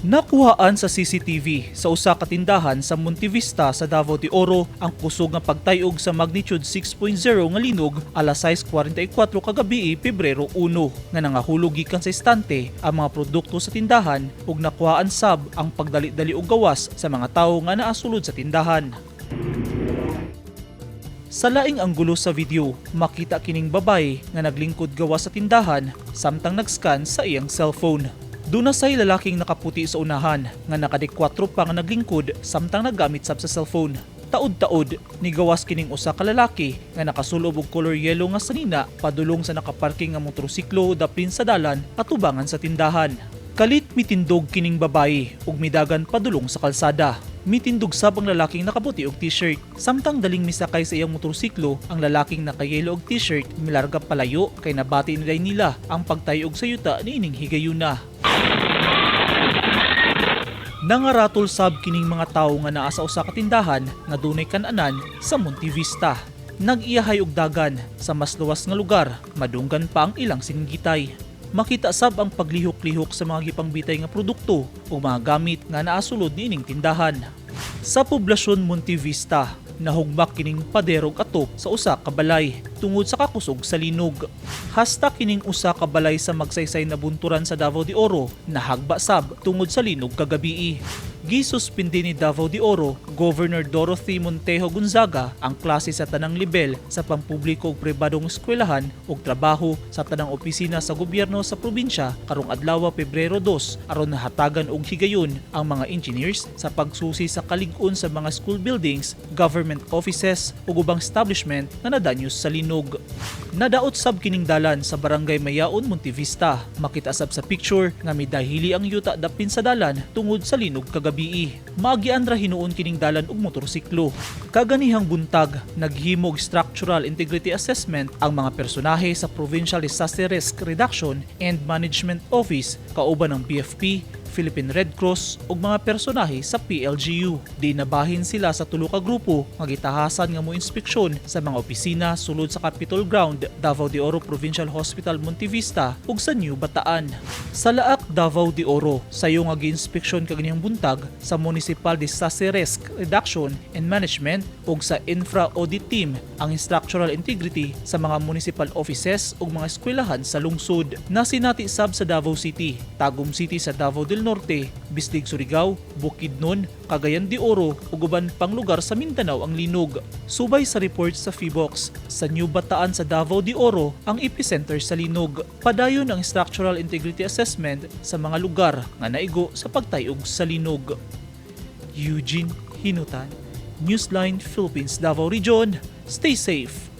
Nakuhaan sa CCTV sa usa ka tindahan sa Montevista sa Davao de Oro ang kusog nga pagtayog sa magnitude 6.0 nga linog alas 6:44 kagabi, Pebrero 1, nga nangahulog gikan sa istante ang mga produkto sa tindahan ug nakuhaan sab ang pagdali-dali og gawas sa mga tawo nga naa sulod sa tindahan. Sa laing anggulo sa video, makita kining babae nga naglingkod gawas sa tindahan samtang nag-scan sa iyang cellphone. Duna say lalaking nakaputi sa unahan nga nakadikwatro pa nga naglingkod samtang naggamit sab sa cellphone. Taod-taod nigawas kining usa ka lalaki nga nakasulob og color yellow nga sanina padulong sa nakaparking nga motorsiklo dapin sa dalan atubangan sa tindahan. Kalit mitindog kining babae ug midagan padulong sa kalsada. Mitindog sab ang lalaking nakaputi og t-shirt. Samtang daling misakay sa iyang motorsiklo, ang lalaking nakayelo og t-shirt milarga palayo kay nabati nila nila ang pagtayog sa yuta niining higayuna. Nangaratol sab kining mga tawo nga naa sa usa ka tindahan nga dunay kananan sa Montevista. Nag-iyahay og dagan sa mas luwas nga lugar, madunggan pa ang ilang singgitay. Makita sab ang paglihok-lihok sa mga gipangbitay nga produkto o mga gamit nga naa sulod niining tindahan. Sa poblasyon Montevista, nahugmak kining pader ug atop sa usa ka balay tungod sa kakusog sa linog. Hasta kining usa ka balay sa Magsaysay, Nabunturan sa Davao de Oro nahagba sab tungod sa linog kagabii. Gisuspindi ni Davao de Oro Governor Dorothy Montejo Gonzaga ang klase sa tanang lebel sa pampubliko ug pribadong eskwelahan ug trabaho sa tanang opisina sa gobyerno sa probinsya karong adlaw, Pebrero 2, aron nahatagan og higayon ang mga engineers sa pagsusi sa kalig-on sa mga school buildings, government offices ug ubang establishment nga nadanyos sa linog. Nadaot sab kining dalan sa Barangay Mayaon, Montevista. Makita sab sa picture nga midahili ang yuta dapin sa dalan tungod sa linog kagabii. Maagian ra hinuon kining dalan og motorsiklo. Kaganihang buntag, naghimo og structural integrity assessment ang mga personahe sa Provincial Disaster Risk Reduction and Management Office kauban ng BFP, Philippine Red Cross ug mga personahe sa PLGU. Di nabahin sila sa tulo ka grupo nga gitahasan nga mo inspeksyon sa mga opisina sulod sa Capitol Ground, Davao de Oro Provincial Hospital Montevista ug sa New Bataan. Sa Laak, Davao de Oro, sayo nga giinspeksyon kaganihang buntag sa Municipal Disaster Risk Reduction and Management ug sa Infra Audit Team ang structural integrity sa mga municipal offices ug mga eskwelahan sa lungsod. Nasinati sab sa Davao City, Tagum City sa Davao del Norte, Bislig, Surigao, Bukidnon, Cagayan de Oro ug uban pang lugar sa Mindanao ang linog. Subay sa report sa PHIVOLCS, sa New Bataan sa Davao de Oro ang epicenter sa linog. Padayon ang structural integrity assessment sa mga lugar nga naigo sa pagtayog sa linog. Eugene Hinutan, Newsline Philippines Davao Region. Stay safe.